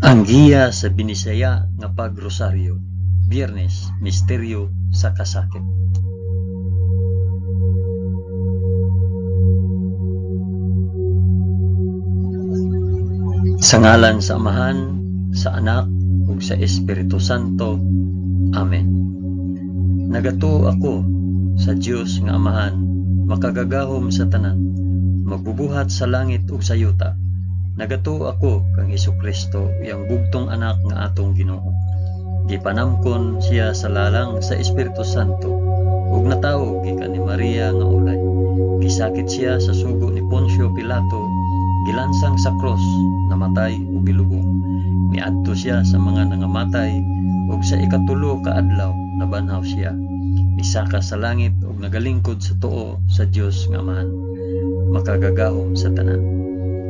Ang giya sa Binisaya nga Pagrosaryo, Biyernes, Misteryo sa Kasakit. Sa ngalan sa Amahan, sa Anak, ug sa Espiritu Santo. Amen. Nagatuo ako sa Dios nga Amahan, makagagahom sa tanan, magbubuhat sa langit ug sa yuta. Nagatuo ako kang Hesukristo, iyang bugtong anak nga atong Ginoo. Gipanamkon siya sa lalang sa Espiritu Santo ug natawo gikan ni Maria nga ulay. Gisakit siya sa sugo ni Poncio Pilato, gilansang sa krus, namatay ug gilubong. Miadto siya sa mga nangamatay ug sa ikatulo ka adlaw nabanhaw siya. Misaka sa langit ug nagalingkod sa tuo sa Dios nga Amahan, makagagahom sa tanan.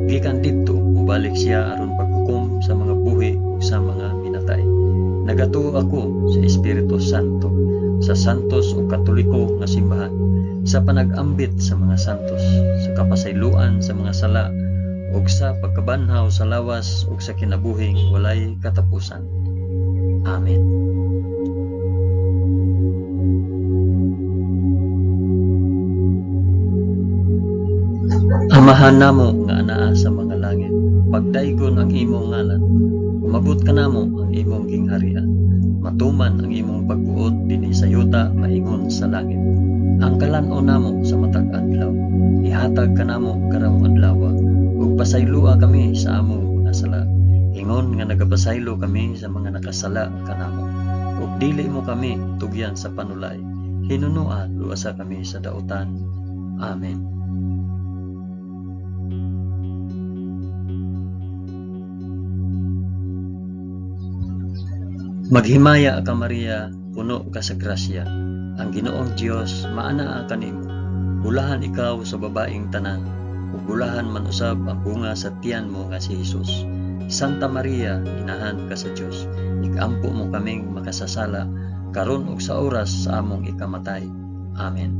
Gikan didto mobalik siya aron paghukom sa mga buhi ug sa mga minatay. Nagatuo ako sa Espiritu Santo, sa santos ug katoliko nga simbahan, sa panag-ambit sa mga santos, sa kapasayloan sa mga sala, ug sa pagkabanhaw sa lawas ug sa kinabuhing walay katapusan. Amen. Amahan namo nga anaa sa mga langit, pagdaygon ang imong ngalan, umabot kanamo ang imong gingharian, matuman ang imong pagbuot dinhi sa yuta maingon sa langit. Ang kalan-on namo sa matag adlaw, ihatag kanamo karong adlaw, ug pasayloa kami sa among mga sala, ingon nga nagapasaylo kami sa mga nakasala kanamo. Ug dili mo kami tugyan sa panulay, hinunua luwasa kami sa dautan. Amen. Maghimaya ka Maria, puno ka sa grasya. Ang Ginoong Dios maanaa kanimo. Bulahan ikaw sa babaeng tanan, ug bulahan man usab ang bunga sa tiyan mo nga si Hesus. Santa Maria, inahan ka sa Dios, igampo mo kaming makasasala karon ug sa oras sa among ikamatay. Amen.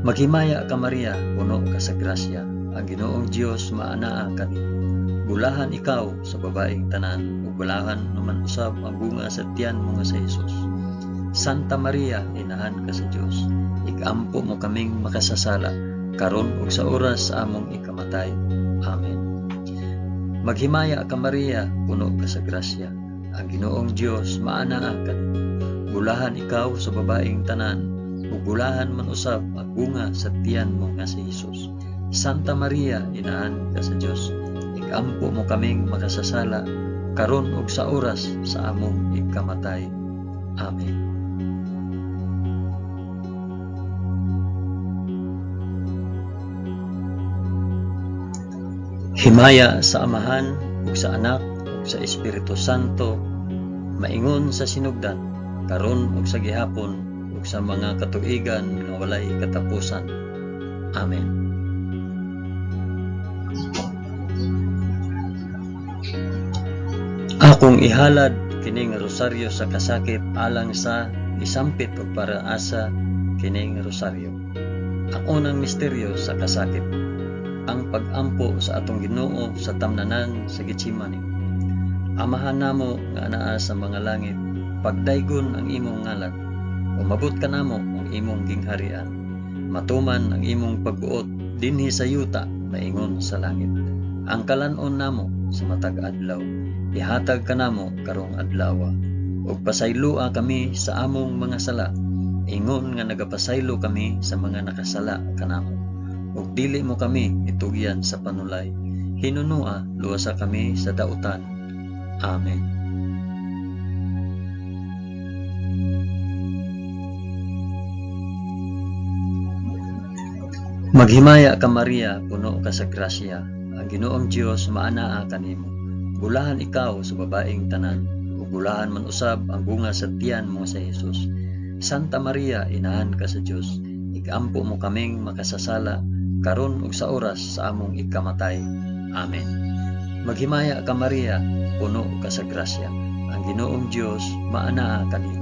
Maghimaya ka Maria, puno ka sa grasya. Ang Ginoong Dios maanaa kanimo. Bulahan ikaw sa babaeng tanan, ug bulahan naman usab ang bunga sa tiyan mo nga si Hesus. Santa Maria, inahan ka sa Dios, igampo mo kaming makasasala karon ug sa oras sa among ikamatay. Amen. Maghimaya ka Maria, puno ka sa grasya. Ang Ginoong Dios maanaa kanimo. Bulahan ikaw sa babaeng tanan, ug bulahan man usab ang bunga sa tiyan mo nga si Hesus. Santa Maria, inahan ka sa Dios, igampo mo kaming makasasala karon ug sa oras sa among ikamatay. Amen. Himaya sa Amahan ug sa Anak ug sa Espiritu Santo, maingon sa sinugdan, karon ug sa gihapon ug sa mga katuigan nga walay katapusan. Amen. Akong ihalad kining rosaryo sa kasakit alang sa isampit og para asa kining rosaryo. Ang unang misteryo sa kasakit, ang pag-ampo sa atong Ginoo sa tamnanan sa Getsemani. Amahan namo nga anaa sa mga langit, pagdaygon ang imong ngalan, umabot kanamo ang imong gingharian, matuman ang imong pagbuot dinhi sa yuta maingon sa langit. Ang kalan-on namo sa matag adlaw, ihatag kanamo karong adlaw, ug pasayloa kami sa among mga sala, ingon nga nagapasaylo kami sa mga nakasala kanamo. Ug dili mo kami itugyan sa panulay, hinunua luwasa kami sa dautan. Amen. Maghimaya ka Maria, puno ka sa grasya. Ang Ginoong Dios maanaa kanimo. Bulahan ikaw sa babaeng tanan, ug bulahan man usab ang bunga sa tiyan mo sa Hesus. Santa Maria, inahan ka sa Dios, igampo mo kaming makasasala karon ug sa oras sa among ikamatay. Amen. Maghimaya ka Maria, puno ka sa grasya. Ang Ginoong Dios maanaa kanimo.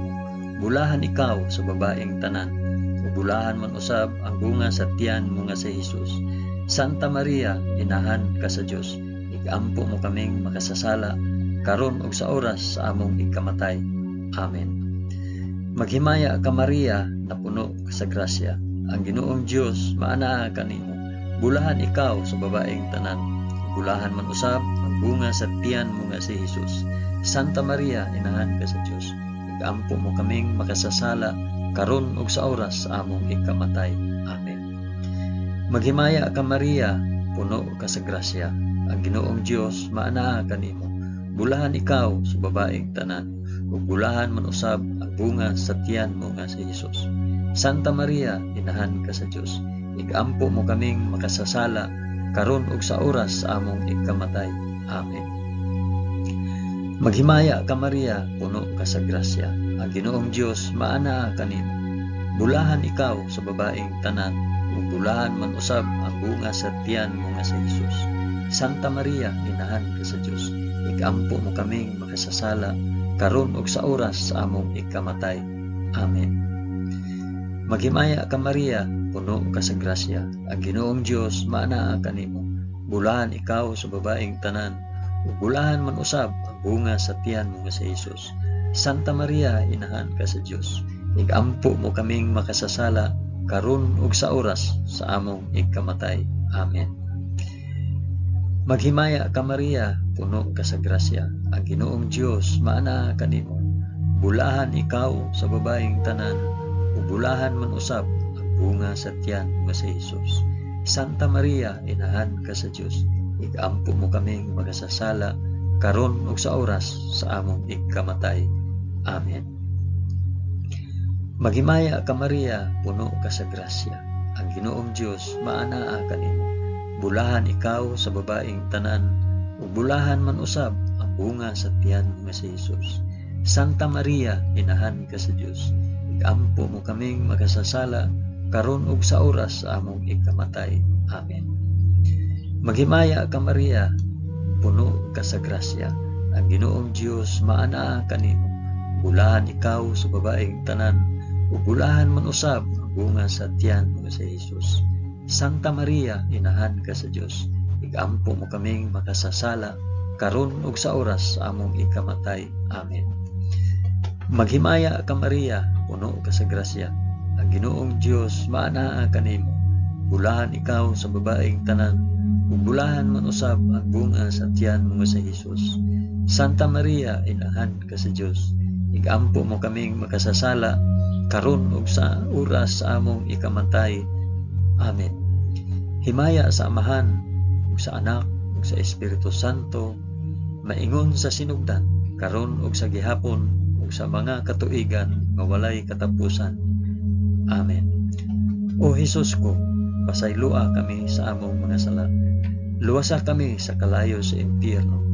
Bulahan ikaw sa babaeng tanan, ug bulahan man usab ang bunga sa tiyan mo nga si Hesus. Santa Maria, inahan ka sa Dios, Igampo mo kaming makasasala, karon ug sa oras sa among ikamatay. Amen. Maghimaya ka Maria, napuno ka sa grasya. Ang Ginoong Dios maanaa kanimo. Bulahan ikaw sa babaeng tanan. Bulahan man usab ang bunga sa tiyan mo nga si Hesus. Santa Maria, inahan ka sa Dios. Igampo mo kaming makasasala, karon ug sa oras sa among ikamatay. Amen. Maghimaya ka Maria, puno ka sa grasya. Ang Ginoong Dios maanaa kanimo. Bulahan ikaw sa babaeng tanan, ug bulahan man usab ang bunga sa tiyan mo nga si Hesus. Santa Maria, inahan ka sa Dios. Igampo mo kaming makasasala, karon ug sa oras sa among ikamatay. Amen. Maghimaya ka Maria, puno ka sa grasya. Ang Ginoong Dios maanaa kanimo. Bulahan ikaw sa babaeng tanan, ug bulahan man usab ang bunga sa tiyan mo nga si Hesus. Santa Maria, inahan ka sa Dios. Igampo mo kaming makasasala, karon ug sa oras sa among ikamatay. Amen. Maghimaya ka Maria, puno ka sa grasya. Ang Ginoong Dios maanaa kanimo. Bulahan ikaw sa babaeng tanan, ug bulahan man usab ang bunga sa tiyan mo nga si Hesus. Santa Maria, inahan ka sa Dios. Igampo mo kaming makasasala, karon ug sa oras sa among ikamatay. Amen. Maghimaya ka Maria, puno ka sa grasya. Ang Ginoong Dios maanaa kanimo. Bulahan ikaw sa babaeng tanan, ug bulahan man usab ang bunga sa tiyan mo si Hesus. Santa Maria, inahan ka sa Dios. Igampo mo kaming makasasala, karon ug sa oras sa among ikamatay. Amen. Maghimaya ka Maria, puno ka sa grasya. Ang Ginoong Dios maanaa kanimo. Bulahan ikaw sa babaeng tanan, ug bulahan man usab ang bunga sa tiyan mo nga si Hesus. Santa Maria, inahan ka sa Dios. Igampo mo kaming makasasala, karon ug sa oras sa among ikamatay. Amen. Maghimaya ka Maria, puno ka sa grasya. Ang Ginoong Dios maanaa kanimo. Bulahan ikaw sa babaeng tanan, ug bulahan man usab ang bunga sa tiyan mo nga si Hesus. Santa Maria, inahan ka sa Dios. Igampo mo kaming makasasala, karon ug sa oras sa among ikamatay. Amen. Maghimaya ka Maria, puno ka sa grasya. Ang Ginoong Dios maanaa kanimo. Bulahan ikaw sa babaeng tanan, ug bulahan man usab ang bunga sa tiyan mo nga si Hesus. Santa Maria, inahan ka sa Dios. Igampo mo kaming makasasala, karon ug sa oras sa among ikamatay. Amen. Himaya sa Amahan, ug sa Anak, ug sa Espiritu Santo, maingon sa sinugdan, karon ug sa gihapon, ug sa mga katuigan nga walay katapusan. Amen. O Hesus ko, pasayloa kami sa among mga sala. Luwasa kami sa kalayo sa impyerno.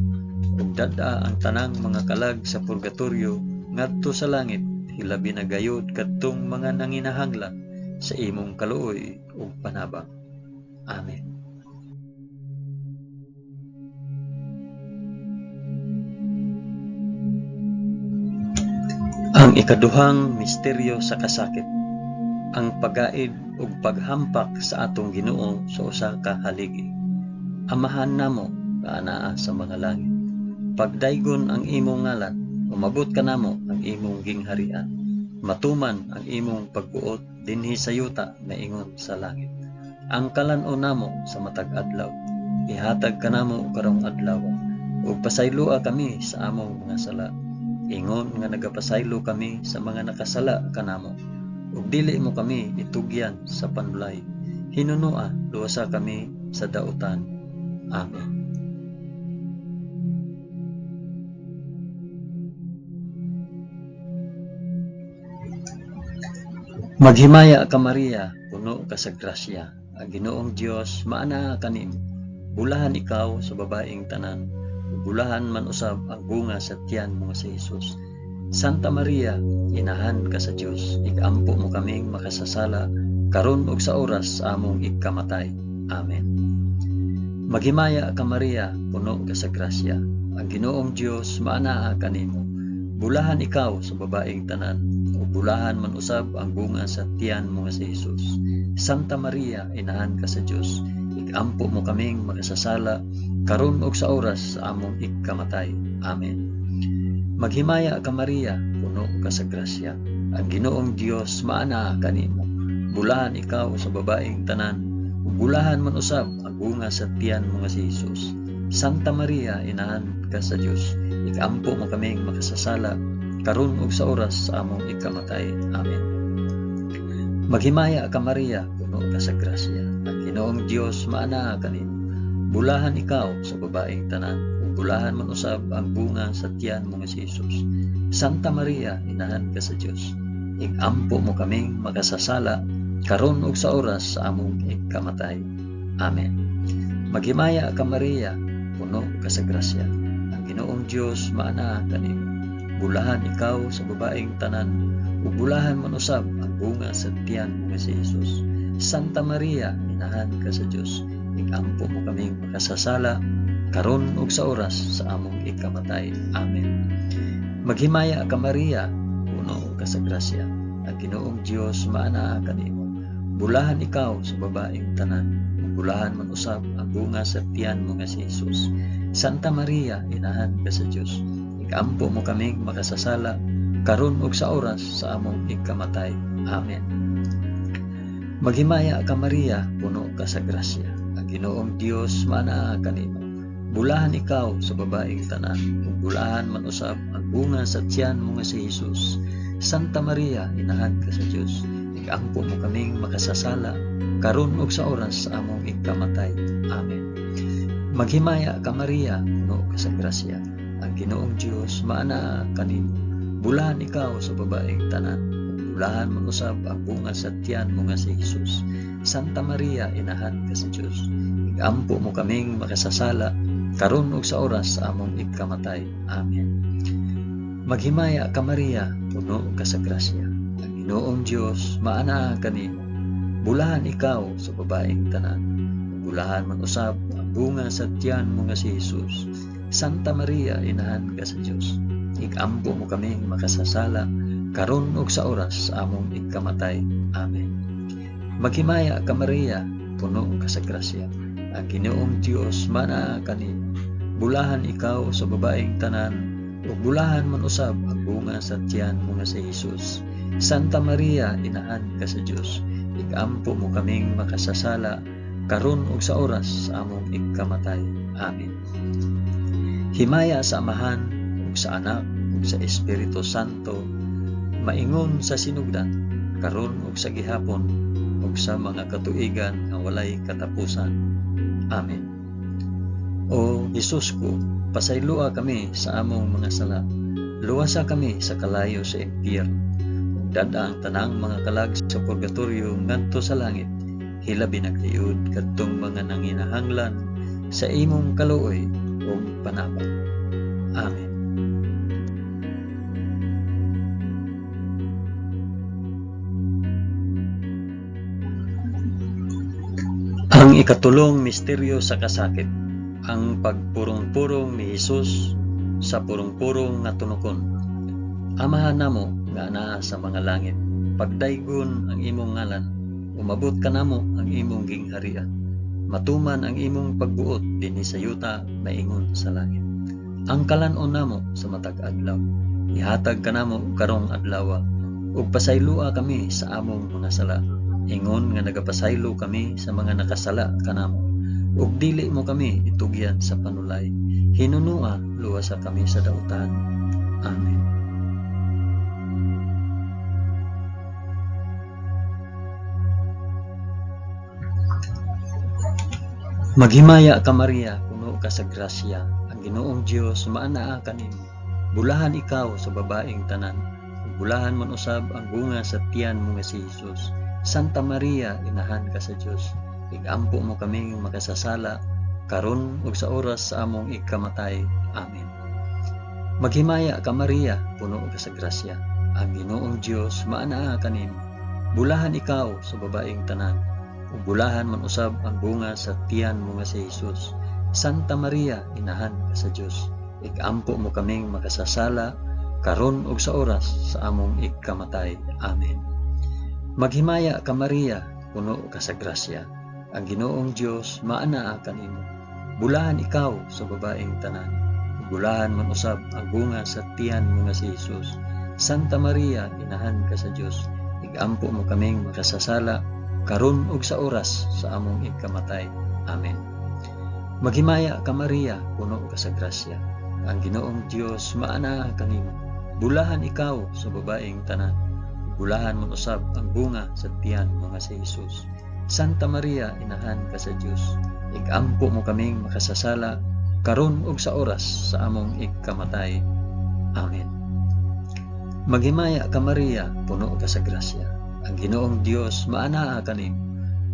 Ug dad-a ang tanang mga kalag sa purgatorio ngadto sa langit, hilabi na gayud kadtong mga nanginahanglan sa imong kaluoy ug panabang. Amen. Ang ikaduhang misteryo sa kasakit, ang pagaid ug paghampak sa atong Ginoo sa usa ka haligi. Amahan namo nga anaa sa mga langit. Pagdaygon ang imong ngalan, umabot kanamo ang imong gingharian. Matuman ang imong pagbuot dinhi sa yuta maingon sa langit. Ang kalan-on namo sa matag adlaw, ihatag kanamo karong adlaw, ug pasayloa kami sa among mga sala, ingon nga nagapasaylo kami sa mga nakasala kanamo. Ug dili mo kami itugyan sa panulay, hinunoa luwasa kami sa dautan. Amen. Maghimaya ka Maria, puno ka sa grasya. Ang Ginoong Dios maanaa kanimo. Bulahan ikaw sa babaeng tanan, ug bulahan man usab ang bunga sa tiyan mo nga si Hesus. Santa Maria, inahan ka sa Dios, igampo mo kaming makasasala, karon ug sa oras sa among ikamatay. Amen. Maghimaya ka Maria, puno ka sa grasya. Ang Ginoong Dios maanaa kanimo. Bulahan ikaw sa babaeng tanan, ug bulahan man usab ang bunga sa tiyan mo nga si Hesus. Santa Maria, inahan ka sa Dios, igampo mo kaming makasasala, karon ug sa oras sa among ikamatay. Amen. Maghimaya ka Maria, puno ka sa grasya. Ang Ginoong Dios maanaa kanimo. Bulahan ikaw sa babaeng tanan, ug bulahan man usab ang bunga sa tiyan mo nga si Jesus. Santa Maria, inahan ka sa Dios, ikampo mo kaming makasasala, karon ug sa oras sa among ikamatay. Amen. Maghimaya ka Maria, puno ka sa grasya. Ang Ginoong Dios maanaa kanimo. Bulahan ikaw sa babaeng tanan, ug bulahan man usab ang bunga sa tiyan mo nga si Jesus. Santa Maria, inahan ka sa Dios, ikampo mo kaming makasasala, karon ug sa oras sa among ikamatay. Amen. Maghimaya ka Maria, puno ka sa grasya. Ang Ginoong Dios maanaa kanimo. Bulahan ikaw sa babaeng tanan, ug bulahan man usab ang bunga sa tiyan mo nga si Jesus. Santa Maria, inahan ka sa Dios, ikampo mo kaming makasasala, karon ug sa oras sa among ikamatay. Amen. Maghimaya ka Maria, puno ka sa grasya. Ang Ginoong Dios maanaa kanimo. Bulahan ikaw sa babaeng tanan, ug bulahan man usab ang bunga sa tiyan mo nga si Jesus. Santa Maria, inahan ka sa Dios, ikampo mo kaming makasasala, karon ug sa oras sa among ikamatay. Amen. Maghimaya ka Maria, puno ka sa grasya. Ang Ginoong Dios maanaa kanimo. Bulahan ikaw sa babaeng tanan, ug bulahan man usab ang bunga sa tiyan mo nga si Jesus. Santa Maria, inahan ka sa Dios, ikampo mo kaming makasasala, karon ug sa oras sa among ikamatay. Amen. Maghimaya ka Maria, puno ka sa grasya. Ang Ginoong Dios maanaa kanimo. Bulahan ikaw sa babaeng tanan, ug bulahan man usab ang bunga sa tiyan mo nga si Jesus. Santa Maria, inahan ka sa Dios, ikampo mo kaming makasasala, karon ug sa oras sa among ikamatay. Amen. Maghimaya ka Maria, puno ka sa grasya. Ang Ginoong Dios maanaa kanimo. Bulahan ikaw sa babaeng tanan, ug bulahan man usab ang bunga sa tiyan mo nga si Jesus. Santa Maria, inahan ka sa Dios, ikampo mo kaming makasasala, karon ug sa oras sa among ikamatay. Amen. Maghimaya ka Maria, puno ka sa grasya. Ang Ginoong Dios maanaa kanimo. Bulahan ikaw sa babaeng tanan, ug bulahan man usab ang bunga sa tiyan mo nga si Jesus. Santa Maria, inahan ka sa Dios, ikampo mo kaming makasasala, karon ug sa oras sa among ikamatay. Amen. Himaya sa Amahan ug sa Anak ug sa Espiritu Santo, maingon sa sinugdan, karon ug sa gihapon, ug sa mga katuigan nga walay katapusan. Amen. O Hesus ko, pasayloa kami sa among mga sala. Luwasa kami sa kalayo sa impyerno. Ug dad-a ang tanang mga kalag sa purgatorio ngadto sa langit. Hilabi na gayud kadtong mga nanginahanglan sa imong kaluoy ug panabang. Amen. Ang ikatulong misteryo sa kasakit, ang pagpurong-purong ni Hesus sa purong-purong nga tunokon. Amahan namo nga anaa sa mga langit, pagdaygon ang imong ngalan, umabot kanamo ang imong gingharian. Matuman ang imong pagbuot dinhi sa yuta maingon sa langit. Ang kalan-on namo sa matag adlaw, ihatag kanamo karong adlawa, ug pasayloa kami sa among mga sala, ingon nga nagapasaylo kami sa mga nakasala kanamo. Ug dili mo kami itugyan sa panulay, hinunua luwasa kami sa dautan. Amen. Maghimaya ka Maria, puno ka sa grasya, ang Ginoong Dios maanaa kanimo. Bulahan ikaw sa babaeng tanan, ug bulahan man usab ang bunga sa tiyan mo nga si Jesus. Santa Maria, inahan ka sa Dios, igampo mo kaming makasasala, karon ug sa oras sa among ikamatay. Amen. Maghimaya ka Maria, puno ka sa grasya, ang Ginoong Dios maanaa kanimo. Bulahan ikaw sa babaeng tanan, ug bulahan man usab ang bunga sa tiyan mo nga si Jesus. Santa Maria, inahan ka sa Dios, igampo mo kaming makasasala, karon ug sa oras sa among ikamatay. Amen. Maghimaya ka Maria, puno ka sa grasya, ang Ginoong Dios maanaa kanimo. Bulahan ikaw sa babaeng tanan, ug bulahan man usab ang bunga sa tiyan mo nga si Hesus. Santa Maria, inahan ka sa Dios, igampo mo kaming makasasala, karon ug sa oras sa among ikamatay. Amen. Maghimaya ka Maria, puno ka sa grasya. Ang Ginoong Dios maanaa kanimo. Bulahan ikaw sa babaeng tanan, ug bulahan man usab ang bunga sa tiyan mo nga si Hesus. Santa Maria, inahan ka sa Dios, igampo mo kaming makasasala, karon ug sa oras sa among ikamatay. Amen. Maghimaya ka Maria, puno ka sa grasya. Ang Ginoong Dios maanaa kanimo.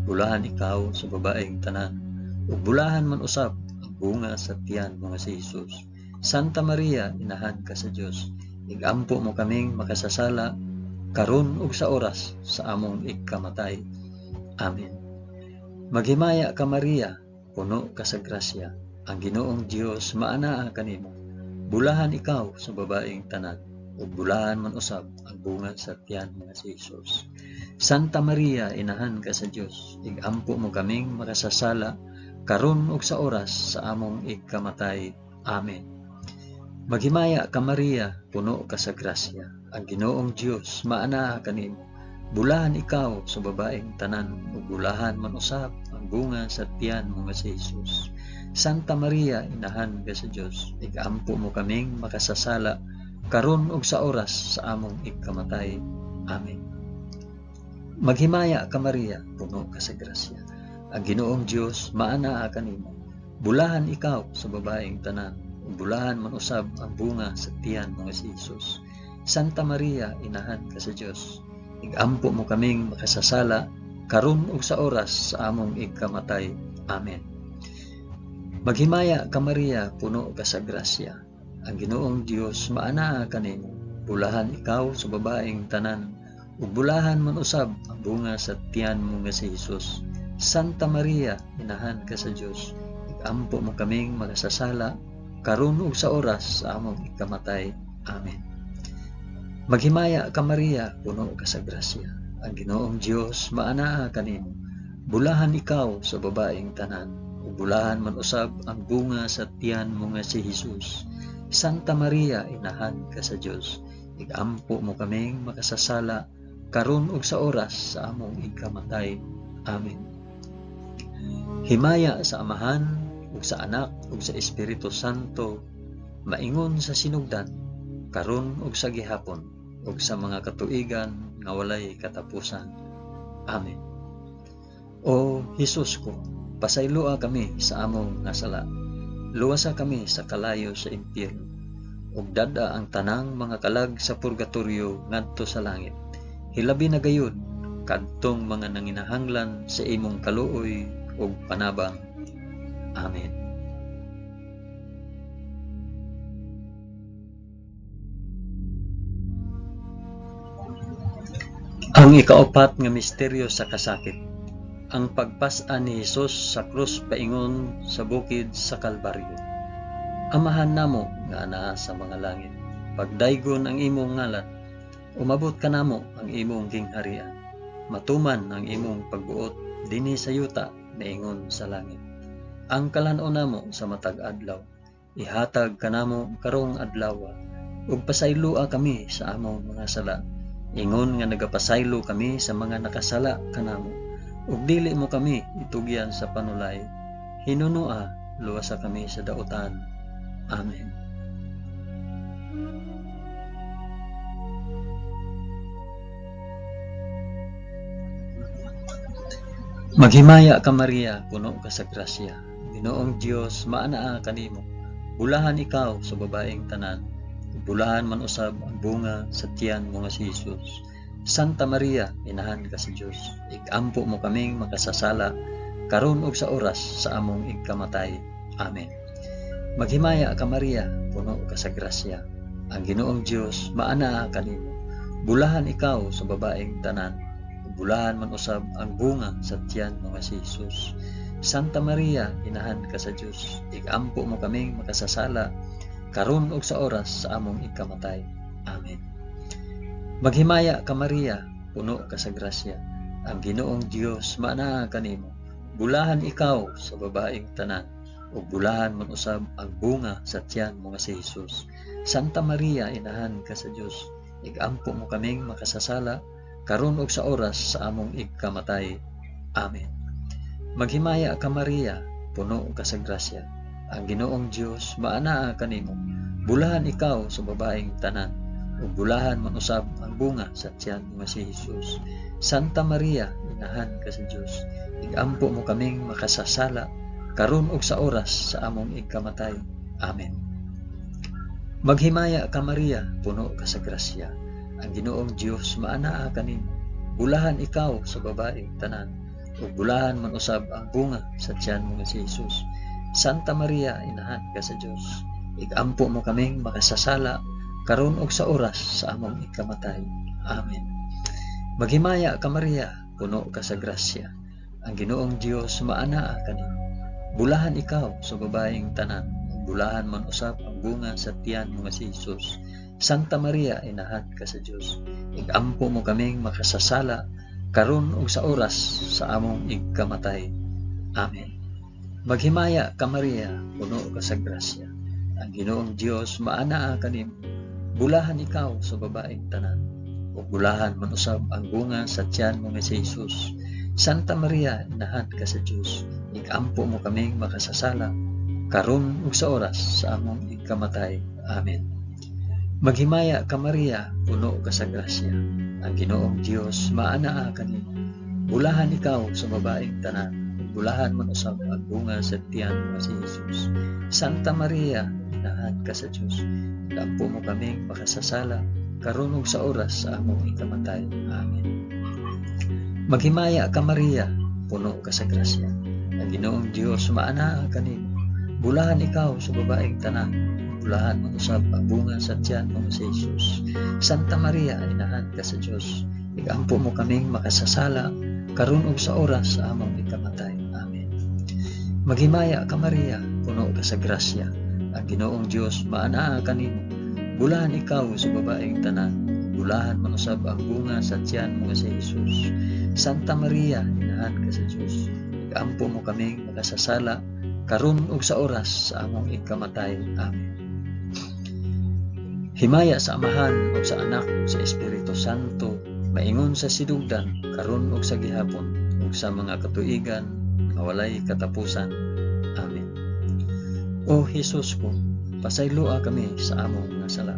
Bulahan ikaw sa babaeng tanan, ug bulahan man usab ang bunga sa tiyan mo nga si Hesus. Santa Maria, inahan ka sa Dios, igampo mo kaming makasasala, karon ug sa oras sa among ikamatay. Amen. Maghimaya ka Maria, puno ka sa grasya. Ang Ginoong Dios maanaa kanimo. Bulahan ikaw sa babaeng tanan, ug bulahan man usab ang bunga sa tiyan mo nga si Hesus. Santa Maria, inahan ka sa Dios, igampo mo kaming makasasala, karon ug sa oras sa among ikamatay. Amen. Maghimaya ka Maria, puno ka sa grasya. Ang Ginoong Dios maanaa kanimo. Bulahan ikaw sa babaeng tanan, ug bulahan man usab ang bunga sa tiyan mo nga si Hesus. Santa Maria, inahan ka sa Dios, igampo mo kaming makasasala, karon ug sa oras sa among ikamatay. Amen. Maghimaya ka Maria, puno ka sa grasya. Ang Ginoong Dios maanaa kanimo. Bulahan ikaw sa babaeng tanan, ug bulahan man usab ang bunga sa tiyan mo nga si Hesus. Santa Maria, inahan ka sa Dios, igampo mo kaming makasasala, karon ug sa oras sa among ikamatay. Amen. Maghimaya ka Maria, puno ka sa grasya. Ang Ginoong Dios maanaa kanimo. Bulahan ikaw sa babaeng tanan, ug bulahan man usab ang bunga sa tiyan mo nga si Hesus. Santa Maria, inahan ka sa Dios, igampo mo kaming makasasala, karon ug sa oras sa among ikamatay. Amen. Maghimaya ka Maria, puno ka sa grasya. Ang Ginoong Dios maanaa kanimo. Bulahan ikaw sa babaeng tanan, ug bulahan man usab ang bunga sa tiyan mo nga si Hesus. Santa Maria, inahan ka sa Dios, igampo mo kaming makasasala, karon ug sa oras sa among ikamatay. Amen. Himaya sa Amahan ug sa Anak ug sa Espiritu Santo, maingon sa sinugdan, karon ug sa gihapon, ug sa mga katuigan nga walay katapusan. Amen. O Hesus ko, pasayloa kami sa among nga sala. Luwasa kami sa kalayo sa impyerno, ug dad-a ang tanang mga kalag sa purgatorio ngadto sa langit. Hilabi na gayud kadtong mga nanginahanglan sa imong kaluoy ug panabang. Amen. Ang ikaapat nga misteryo sa kasakit, ang pagpas-an ni Hesus sa krus paingon sa bukid sa Kalbaryo. Amahan namo nga anaa sa mga langit, pagdaygon ang imong ngalan, umabot kanamo ang imong gingharian, matuman ang imong pagbuot dinhi sa yuta niingon sa langit. Ang kalan-on namo sa matag adlaw, ihatag kanamo karong adlaw, ug pasayloa kami sa among mga sala, ingon nga nagapasaylo kami sa mga nakasala kanamo, ug dili mo kami itugyan sa panulay, hinunoa luwasa kami sa dautan. Amen. Maghimaya ka Maria, puno ka sa grasya. Ginoong Dios maanaa kanimo. Bulahan ikaw sa babaeng tanan, bulahan man usab ang bunga sa tiyan mo nga si Hesus. Santa Maria, inahan ka sa Dios, igampo mo kaming makasasala, karon ug sa oras sa among ikamatay. Amen. Maghimaya ka Maria, puno ka sa grasya. Ang Ginoong Dios maanaa kanimo. Bulahan ikaw sa babaeng tanan, bulahan man usab ang bunga sa tiyan mo nga si Hesus. Santa Maria, inahan ka sa Dios, igampo mo kaming makasasala, karon ug sa oras sa among ikamatay. Amen. Maghimaya ka Maria, puno ka sa grasya. Ang Ginoong Dios maanaa kanimo. Bulahan ikaw sa babaeng tanan, ug bulahan man usab ang bunga sa tiyan mo nga si Jesus. Santa Maria, inahan ka sa Dios, igampo mo kaming makasasala karon ug sa oras sa among igkamatay. Amen. Maghimaya ka Maria, puno ka sa grasya. Ang Ginoong Dios maanaa kanimo. Bulahan ikaw sa babaeng tanan, ug bulahan man usab ang bunga sa tiyan mo nga si Jesus. Santa Maria, inahan ka sa Dios, igampo mo kaming makasasala karon ug sa oras sa among igkamatay. Amen. Maghimaya ka Maria, puno ka sa grasya. Ang Ginoong Dios maanaa kanimo. Bulahan ikaw sa babaeng tanan, ug bulahan man usab ang bunga sa tiyan mo nga si Jesus. Santa Maria, inahan ka sa Dios, igampo mo kaming makasasala karon ug sa oras sa among ikamatay. Amen. Maghimaya ka Maria, puno ka sa grasya. Ang Ginoong Dios maanaa kanimo. Bulahan ikaw sa babaeng tanan, ug bulahan man usab ang bunga sa tiyan mo nga si Jesus. Santa Maria, inahan ka sa Dios, igampo mo kaming makasasala karon ug sa oras sa among igkamatay. Amen. Maghimaya ka Maria, puno ka sa grasya. Ang Ginoong Dios maanaa kanimo. Bulahan ikaw sa babaeng tanan, ug bulahan man usab ang bunga sa tiyan mo nga si Jesus. Santa Maria, inahan ka sa Dios, igampo mo kaming makasasala karon ug sa oras sa among igkamatay. Amen. Maghimaya ka Maria, puno ka sa grasya. Ang Ginoong Dios maanaa kanimo. Bulahan ikaw sa babaeng tanan, ug bulahan man usab ang bunga sa tiyan mo nga si Jesus. Santa Maria, inahan ka sa Dios, igampo mo kaming makasasala karon ug sa oras sa among ikamatay. Amen. Maghimaya ka Maria, puno ka sa grasya. Ang Ginoong Dios maanaa kanimo. Bulahan ikaw sa babaeng tanan, ug bulahan man usab ang bunga sa tiyan mo nga si Jesus. Santa Maria, inahan ka sa Dios, igampo mo kaming makasasala karon ug sa oras sa among ikamatay. Amen. Maghimaya ka Maria, puno ka sa grasya. Ang Ginoong Dios maanaa kanimo. Bulahan ikaw sa babaeng tanan, ug bulahan man usab ang bunga sa tiyan mo nga si Jesus. Santa Maria, inahan ka sa Dios, igampo mo kaming makasasala karon ug sa oras sa among ikamatay. Amen. Himaya sa Amahan ug sa Anak ug sa Espiritu Santo, maingon sa sinugdan, karon ug sa gihapon, ug sa mga katuigan nga walay katapusan. Amen. O Hesus ko, pasayloa kami sa among mga sala.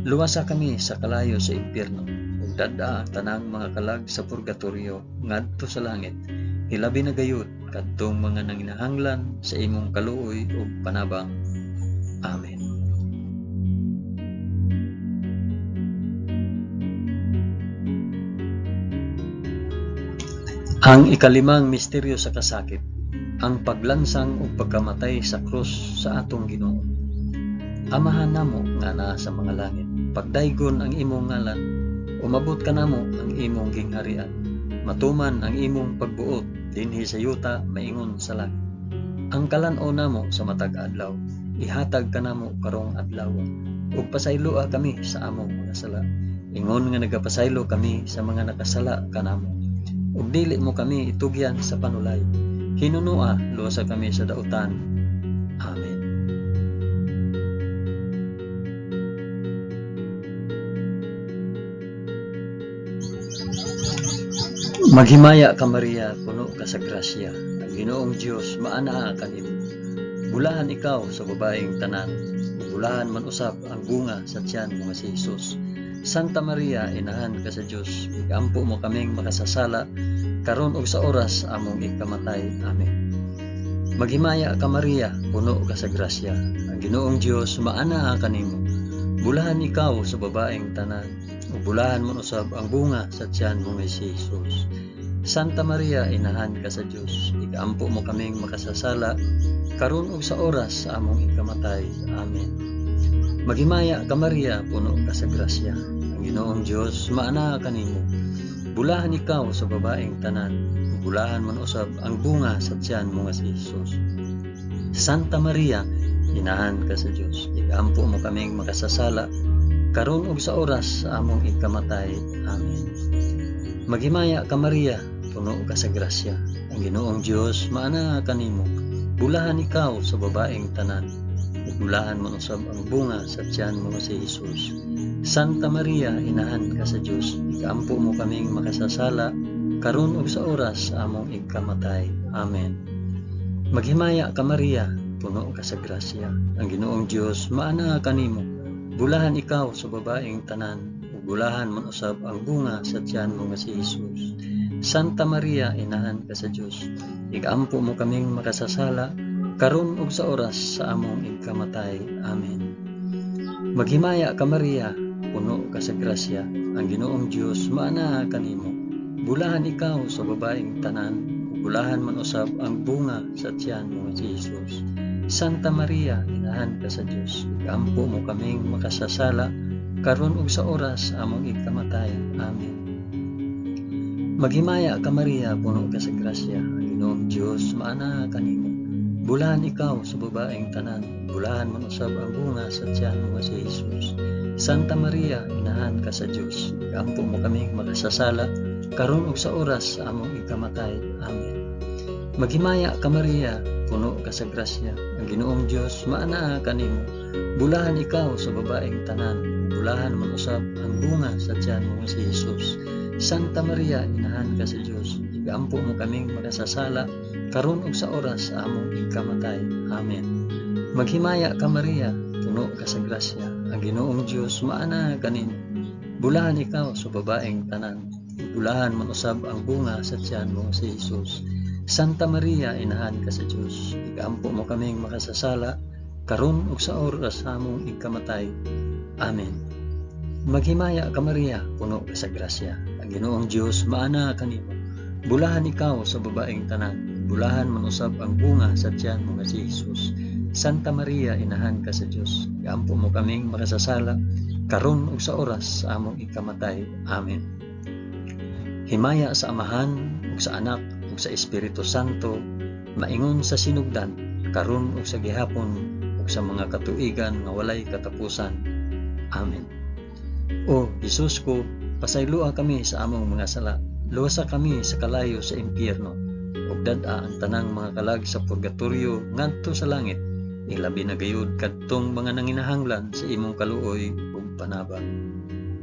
Luwasa kami sa kalayo sa impyerno, ug dad-a ang tanang mga kalag sa purgatorio ngadto sa langit. Hilabi na gayud kadtong mga nanginahanglan sa imong kaluoy ug panabang. Amen. Ang ikalimang misteryo sa kasakit, ang paglansang ug pagkamatay sa krus sa atong Ginoo. Amahan namo nga naa sa mga langit, pagdaygon ang imong ngalan, umabot kanamo ang imong gingharian, matuman ang imong pagbuot dinhi sa yuta maingon sa langit. Ang kalan-on namo sa matag adlaw, ihatag kanamo karong adlaw, ug pasayloa kami sa among mga sala, ingon nga nagapasaylo kami sa mga nakasala kanamo. Ug dili mo kami itugyan sa panulay, hinunua luwasa kami sa dautan. Amen. Maghimaya ka Maria, puno ka sa grasya. Ang Ginoong Dios maanaa kanimo. Bulahan ikaw sa babaeng tanan, ug bulahan man usab ang bunga sa tiyan mo nga si Jesus. Santa Maria, inahan ka sa Dios, igampo mo kaming makasasala karon ug sa oras among ikamatay. Amen. Maghimaya ka Maria, puno ka sa grasya. Ang Ginoong Dios maanaa kanimo. Bulahan ikaw sa babaeng tanan, ug bulahan man usab ang bunga sa tiyan mo nga si Jesus. Santa Maria, inahan ka sa Dios, igampo mo kaming makasasala karon ug sa oras sa among ikamatay. Amen. Maghimaya ka Maria, puno ka sa grasya. Ang Ginoong Dios maanaa kanimo. Bulahan ikaw sa babaeng tanan, ug bulahan man usab ang bunga sa tiyan mo nga si Jesus. Santa Maria, inahan ka sa Dios, igampo mo kaming makasasala karon ug sa oras sa among ikamatay. Amen. Maghimaya ka Maria, puno ka sa grasya. Ang Ginoong Dios maanaa kanimo. Bulahan ikaw sa babaeng tanan, ug bulahan man usab ang bunga sa tiyan mo nga si Hesus. Santa Maria, inahan ka sa Dios, ikaampo mo kaming makasasala, karon ug sa oras sa among igkamatay. Amen. Maghimaya ka Maria, puno ka sa grasya. Ang Ginoong Dios maanaa kanimo. Bulahan ikaw sa babaeng tanan, ug bulahan man usab ang bunga sa tiyan mo nga si Hesus. Santa Maria, inahan ka sa Dios, igampo mo kaming makasasala, karon ug sa oras sa among igkamatay. Amen. Maghimaya ka Maria, puno ka sa grasya. Ang Ginoong Dios maanaa kanimo. Bulahan ikaw sa babaeng tanan, ug bulahan man usab ang bunga sa tiyan mo nga si Hesus. Santa Maria, inahan ka sa Dios, igampo mo kaming makasasala, karon ug sa oras sa among igkamatay. Amen. Maghimaya ka Maria, puno ka sa grasya. Ang Ginoong Dios maanaa kanimo. Bulahan ikaw sa babaeng tanan, bulahan man usab ang bunga sa tiyan mo nga si Hesus. Santa Maria, inahan ka sa Dios, igampo mo kaming makasasala, karon ug sa oras sa among ikamatay. Amen. Maghimaya ka Maria, puno ka sa grasya. Ang Ginoong Dios maanaa kanimo. Bulahan ikaw sa babaeng tanan, bulahan man usab ang bunga sa tiyan mo nga si Hesus. Santa Maria, inahan ka sa Dios, igampo mo kaming makasasala, karon ug sa oras sa among ikamatay. Amen. Maghimaya ka Maria, puno ka sa grasya. Ang Ginoong Dios maanaa kanimo. Bulahan ikaw sa babaeng tanan, bulahan man usab ang bunga sa tiyan mo si Hesus. Santa Maria, inahan ka sa Dios, igampo mo kaming makasasala, karon ug sa oras sa among ikamatay. Amen. Maghimaya ka Maria, puno ka sa grasya. Ang Ginoong Dios maanaa kanimo. Bulahan ikaw sa babaeng tanan, bulahan man usab ang bunga sa tiyan mo nga si Hesus. Santa Maria, inahan ka sa Dios, iampo mo kaming makasasala, karon ug sa oras sa among ikamatay. Amen. Himaya sa Amahan ug sa Anak ug sa Espiritu Santo, maingon sa sinugdan, karon ug sa gihapon ug sa mga katuigan nga walay katapusan. Amen. O Hesus ko, pasayloa kami sa among mga sala, luwasa kami sa kalayo sa impyerno, ug dad-a ang tanang mga kalag sa purgatorio ngadto sa langit, ilabi na gayud kadtong mga nanginahanglan sa imong kaluoy ug panabang.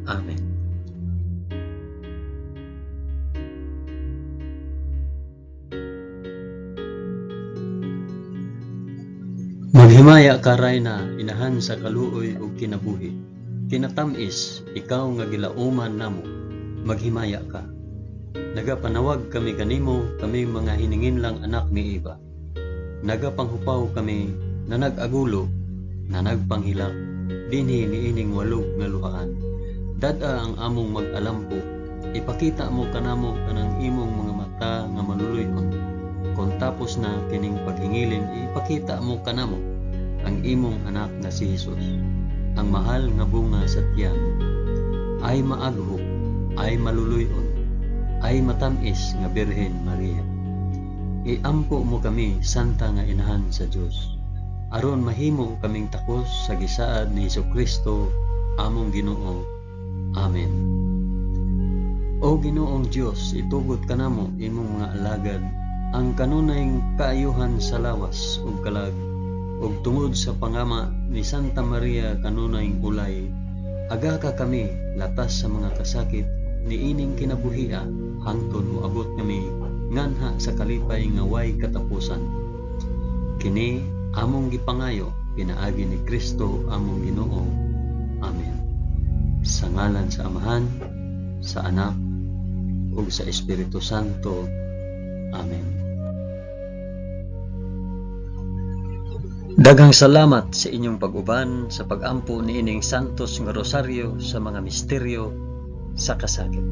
Amen. Maghimaya ka Rayna, inahan sa kaluoy ug kinabuhi. Kinatamis, ikaw nga gilauman namo, maghimaya ka. Nagapanawag kami kanimo, kami mga hininginlang anak ni Eva. Nagapanghupaw kami na nag-agulo, na nagpanghilak, dinhi niining walog nga luhaan. Dad-a ang among mag-alampo, ipakita mo kanamo kanang imong mga mata nga maluluy-on. Kon tapos na kining paghingilin, ipakita mo kanamo ang imong anak nga si Hesus, ang mahal nga bunga sa tiyan. Ay maagho, ay maluluy-on, ay matamis nga Birhen Maria. Iampo mo kami, Santa nga Inahan sa Dios, aron mahimo kaming takos sa gisaad ni Hesukristo among Ginoo. Amen. O Ginoong Dios, itugot kanamo imong mga alagad ang kanunay kaayuhan sa lawas ug kalag, ug tungod sa pangama ni Santa Maria kanunay ulay, agaka kami latas sa mga kasakit niining kinabuhia hangtod moabot kami nganha sa kalipay nga way katapusan. Kini among gipangayo pinaagi ni Kristo among Ginoo. Amen. Sa ngalan sa Amahan, sa Anak, ug sa Espiritu Santo. Amen. Daghang salamat sa inyong pag-uban sa pag-ampo niining Santos nga Rosaryo sa mga misteryo sa kasakit.